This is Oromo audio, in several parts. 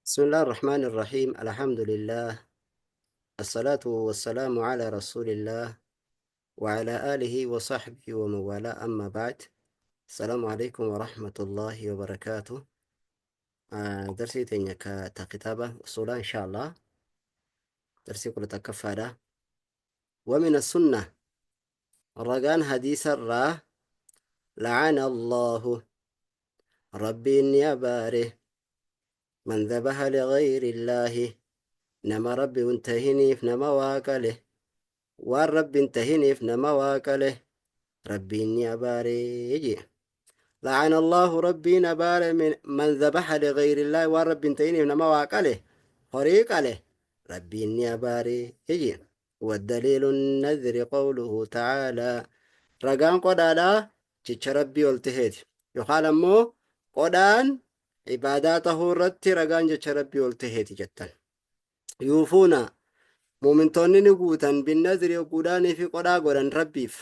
بسم الله الرحمن الرحيم. الحمد لله، الصلاة والسلام على رسول الله وعلى آله وصحبه ومن والاه. أما بعد، السلام عليكم ورحمة الله وبركاته. درسي teenya ka kitaaba usuulaa، إن شاء الله درسي 11ffaadha. ومن السنة، ragaan hadiisarraa، لعن الله، rabbiin ni abaare، من ذبح لغير الله، nama rabbi hin tahiniif nama waa qale. Waan rabbi hin tahiniif nama waa qale rabbiin ni abaaree jee. لعن الله، rabbiin abaare، من ذبح لغير الله، waan rabbi hin tahiniif nama waa qale, horii qale rabbiin ni abaaree jee. والدليل النذر قوله تعالى، ragaan qodhaadhaa jecha rabbii ol taheeti, yookaan ammoo qodhaan ibaadaa tahuu irratti ragaan jecha rabbii ol taheeti jettan. يوفون، muumintoonni ni guutan، بالنذر، guudhaanii fi qodhaa godhan rabbiif.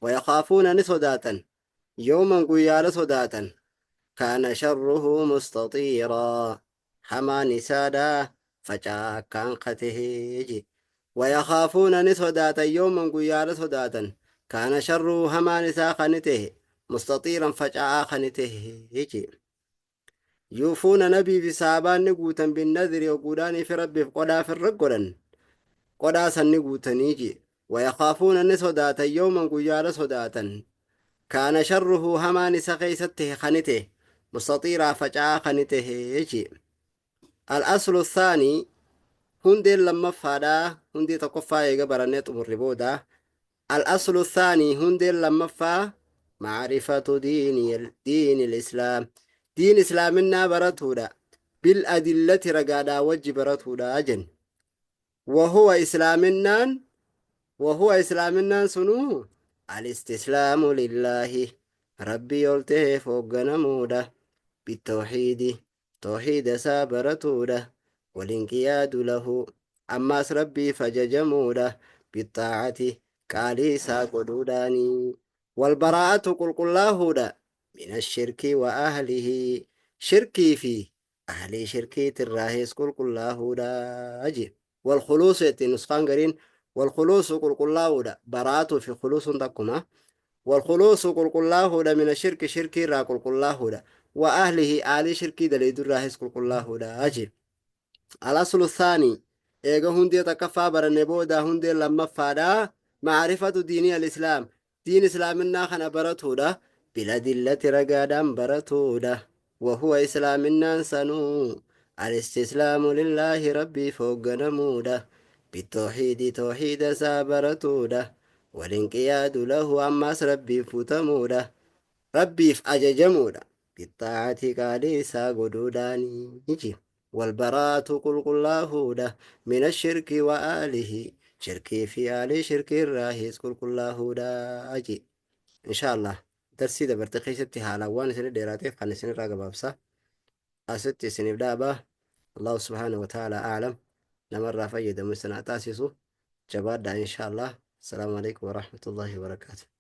ويخافون، ni sodaatan، يوما، guyyaala sodaatan، كان شره مستطيرا، hamaan isaadhaa facaa akkaan katehee. ويخافون، ni sodaatan، يوما، guyyaala sodaatan، كان شره، hamaan isaa kani tahe، مستطيرا، faca'aa kani tahe. يوفون، nabii fi saabaan ni guutan، بالنذر، guudhaanii fi rabbiif qodhaa firra godhan, qodhaa san ni guutanii je. ويخافون، ni sodaatan، يوما، guyyaala sodaatan، كان شره، hamaan isa keeysatti kani tahe، مستطيرا، faca'aa kani tahe je. الأصل الثاني، hundeen lammaffaadhaa. Hundee tokkoffaa eega barannee xumurre booda، الأصل الثاني، hundeen lammaffaa، معرفة دين الإسلام، diin islaaminaa baratuudha، بالأدلة، ragaadhaa wajji baratuudha jen. وهو islaaminaan, وهو islaaminaan sunuu، الاستسلام لله، rabbii ol ta'eef hoogganamuudha، بالتوحيد، tawxiida isaa baratuudha، والانقياد له، ammaas rabbiif ajajamuudha، بالطاعة، qaalii isaa godhuudhaanii، والبراءة، qulqullaahuudha، من الشرك وأهله، shirkii fi ahlii shirkiitirraahis qulqullaahuudha je. والخلوص jetti nuskaan gariin. والخلوص، qulqullaa'uudha. براءة fi خلوص takkuma. والخلوص، qulqullaahuudha، من الشرك، shirkiirraa qulqullaahuudha، وأهله، aalii shirkii daleeydurraahis qulqullaahuudha je. الأصل الثاني، eega hundee takkaffaa baranne booda hundeen lammaffaadha، معرفة دين الإسلام، diin islaaminaa kana baratuudha، بالأدلة، ragaadhaan baratuudha. وهو islaaminaan sanuu، الاستسلام لله، rabbiif hoogganamuudha، بالتوحيد، tawxiida isaa baratuudha، والانقياد له، ammaas rabbiif butamuudha, rabbiif ajajamuudha، بالطاعة، qaalii isaa godhuudhaanii، والبراءة، qulqullaahuudha، من الشرك وأهله، shirkii fi aalii shirkii irraahis qulqullaahuudha je. إن شاء الله darsii dabarte keessatti haalaan waan isin dheeraateef kan isinirraa gabaabsa asitti isiniif dhaaba. الله سبحانه وتعالى أعلم. Namarraa fayyadamu isin haa taasisu. Jabaadhaa. إن شاء الله. السلام عليكم ورحمة الله وبركاته.